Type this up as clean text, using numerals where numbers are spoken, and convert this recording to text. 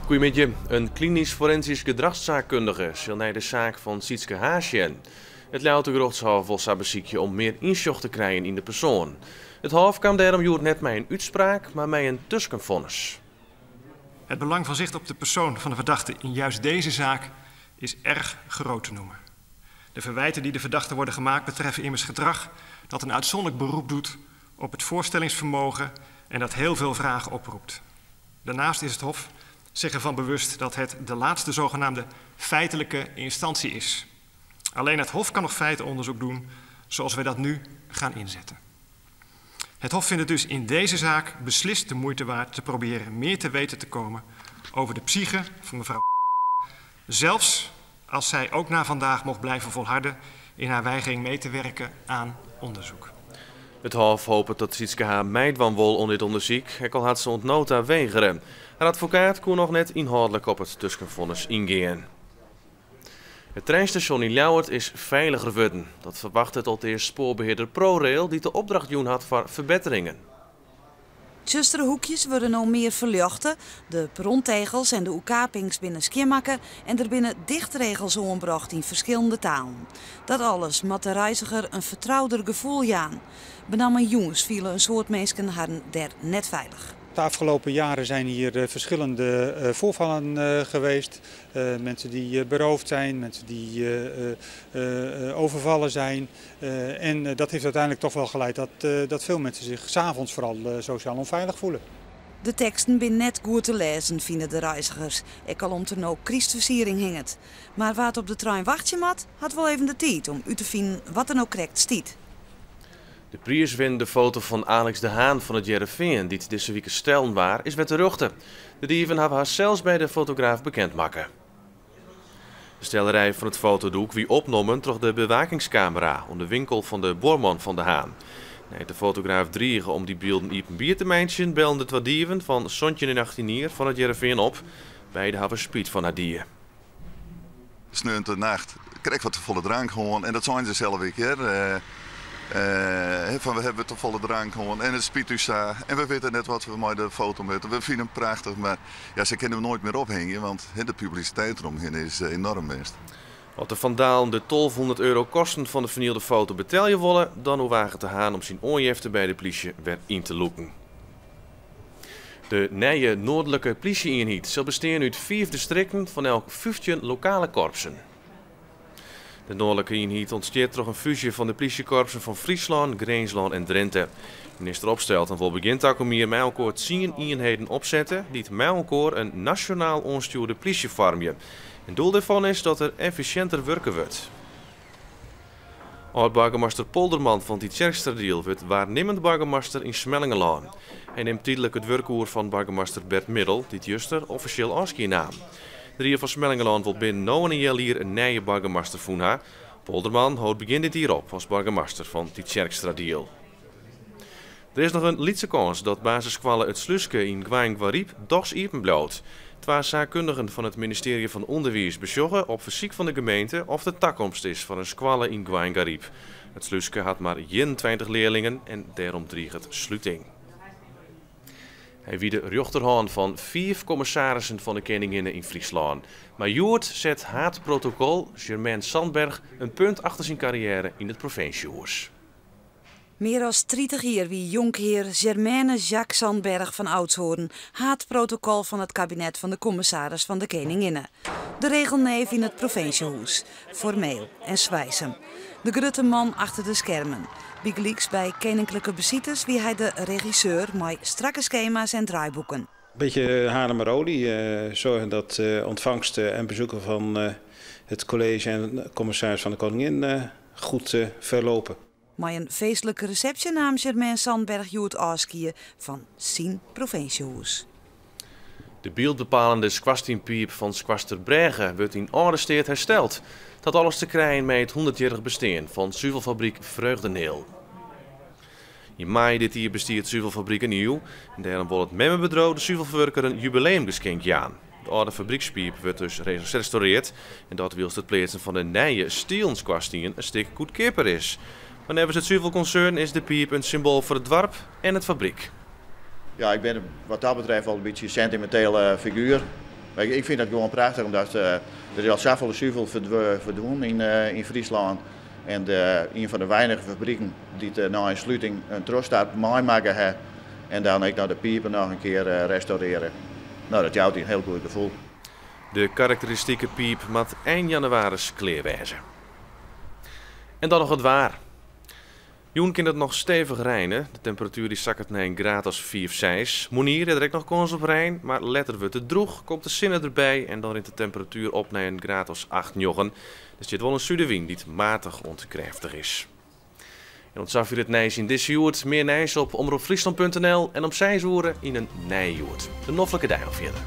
Goeiemiddei. In klinysk forensysk gedrachssaakkundige sil nei de saak fan Sietske H. sjen. It Ljouwerter gerjochtshôf wol sa besykje om mear ynsjoch te krijen yn de persoan. It hôf kaam dêrom hjoed net mei in útspraak, mar mei in tuskenfonnis. Het belang van zicht op de persoon van de verdachte in juist deze zaak is erg groot te noemen. De verwijten die de verdachte worden gemaakt betreffen immers gedrag dat een uitzonderlijk beroep doet op het voorstellingsvermogen en dat heel veel vragen oproept. Daarnaast is het Hof zich ervan bewust dat het de laatste zogenaamde feitelijke instantie is. Alleen het Hof kan nog feitenonderzoek doen zoals wij dat nu gaan inzetten. Het Hof vindt het dus in deze zaak beslist de moeite waard te proberen meer te weten te komen over de psyche van mevrouw zelfs als zij ook na vandaag mocht blijven volharden in haar weigering mee te werken aan onderzoek. It hôf hopet dat Sietske H. meidwaan wol oan dit ûndersyk, ek al hat se oant no ta wegere. Har advokaat koe noch net ynhâldlik op it tuskenfonnis yngean. It treinstasjon yn Ljouwert is feiliger wurden. Dat ferwachtet alteast spoarbehearder ProRail, dy't de opdracht jûn hat foar ferbetteringen. Tsjustere hoekjes wurde no mear ferljochte, de perrontegels en de oerkapings binne skjinmakke en der binne dichtregels oanbrocht yn ferskillende talen. Dat alles moat de reiziger in fertrouder gefoel jaan. Benammen jûns fiele in soad minsken harren dêr net feilich. De afgelopen jaren zijn hier eh, verschillende eh, voorvallen eh, geweest. Mensen die beroofd zijn, mensen die overvallen zijn. En dat heeft uiteindelijk toch wel geleid dat, dat veel mensen zich 's avonds vooral sociaal onveilig voelen. De teksten binne net goed te lêzen, fine de reizgers. Ek al om't der no krystfersiering hinget. Mar wa't op de trein wachtsje moat, hat wol even de tiid om út te finen wat der no krekt stiet. De priiswinnende foto fan Alex de Haan fan It Hearrenfean, dy't dizze wike stellen waard, is wer terjochte. De dieven hawwe harsels by de fotograaf bekend makke. De stellerij fan it fotodoek wie opnommen troch de bewakingskamera oan de winkel fan de buorman fan De Haan. Nei't de fotograaf drige om dy bylden iepenbier te meitsjen, bellen de twa dieven fan 17 en 18 jier fan It Hearrenfean op. Beide hawwe spyt fan har die. Sneontenacht krekt wat te folle drank hân en dat seinen se sels ek hear. Fan we hawwe te folle drank hân en it spyt ús sa en we witte net wat we mei de foto moatte. We fine him prachtich, mar ja, se kinne him noait mear ophingje, want de publisiteit deromhinne is enorm west. As de fandalen de 1200 euro kosten fan de fernielde foto betelje wolle, dan oerwaget De Haan om syn oanjefte by de plysje wer yn te lûken. De nije Noardlike Plysje-ienheid sil bestean út fiif distrikten fan elk 15 lokale korpsen. De Noardlike ienheid ûntstiet troch in fúzje fan de plysjekorpsen fan Fryslân, Grinslân en Drinte. Minister Opstelten wol begjin takom jier mei elkoar 10 ienheden opsette dy't mei elkoar in nasjonaal oanstjoerde plysje foarmje. En doel dêrfan is dat der effisjinter wurke wurdt. Ald-boargemaster Polderman fan Tytsjerksteradiel wurdt waarnimmend boargemaster yn Smellingerlân. Hy nimt tydlik it wurk oer fan boargemaster Bert Middel, dy't juster offisjeel ôfskie naam. De rie fan Smellingerlân wol binnen no en in healjier in nije boargemaster fûn ha. Polderman hold begjin dit jier op as boargemaster fan Tytsjerksteradiel. Der is noch in lytse kâns dat basisskoalle It Slúske yn Goaiïngaryp dochs iepen bliuwt. Twa saakkundigen fan it ministearje fan Underwiis besjogge op fersyk fan de gemeente oft der takomst is foar in skoalle yn Goaiïngaryp. It Slúske hat mar 21 learlingen en dêrom driget sluting. Hy wie de rjochterhân fan fiif kommissarissen fan de Keninginne yn Fryslân. Mar hjoed set haadprotokol Germaine Sandberg in punt achter syn karriêre yn it provinsjehûs. Mear as 30 jier wie jonkhear Germaine Jacques Sandberg fan Oudshoorn haadprotokol fan it kabinet fan de kommissaris fan de Keninginne. De regelneef yn it provinsjehûs, formeel en swijsum. De grutte man achter de skermen. Bygelyks by keninklike besites wie hy de regisseur mei strakke skema's en draaiboeken. Beetje Haarlemmerolie. Zorgen dat ontvangst en bezoeken van het college en commissaris van de Koningin goed verlopen. Mei in feestlike resepsje naam Germaine Sandberg hjoed ôfskie fan syn provinsjehûs. De byldbepalende skoarstienpiip fan Skoatterbrêge wurdt yn âlde steat hersteld. Dat alles te krijen mei it 100-jierrich bestean fan suvelfabryk Vreugdenhil. Yn maaie dit jier bestiet suvelfabryk in iuw en dêrom wol it memmebedriuw de suvelferwurker in jubileumgeskink jaan. De âlde fabrykspiip wurdt dus restaurearre en dat wylst it pleatsen fan de nije stielen skoarstien in stik goedkeaper is. Mar neffens it suvelkonsern is de piip in symboal foar it doarp en it fabryk. Ja, ik ben wat dat betreft wel een beetje een sentimentele figuur. Maar ik vind dat gewoon prachtig, omdat er is al zoveel zuivel verdwenen in Friesland. En een van de weinige fabrieken die het na een sluiting een trochstart maken hebben. En dan ik nou de piepen nog een keer restaureren. Nou, dat jouwt een heel goed gevoel. De karakteristieke piep moat ein jannewaris klear wêze. En dan noch it waar. Jûn kin it noch stevich reine. De temperatuer dy sakket nei in graad as 5, 6. Moarnier is der ek noch kâns op rein, mar letter wurdt it drûch, komt de sinne derby en dan rint de temperatuer op nei in graad as 8, 9. Der stiet wol in sudewyn dy't matich oant krêftich is. En oant safier it nijs yn dizze Hjoed. Mear nijs op omropfryslan.nl en om 6 oere yn in nije Hjoed. In noflike dei noch fierder.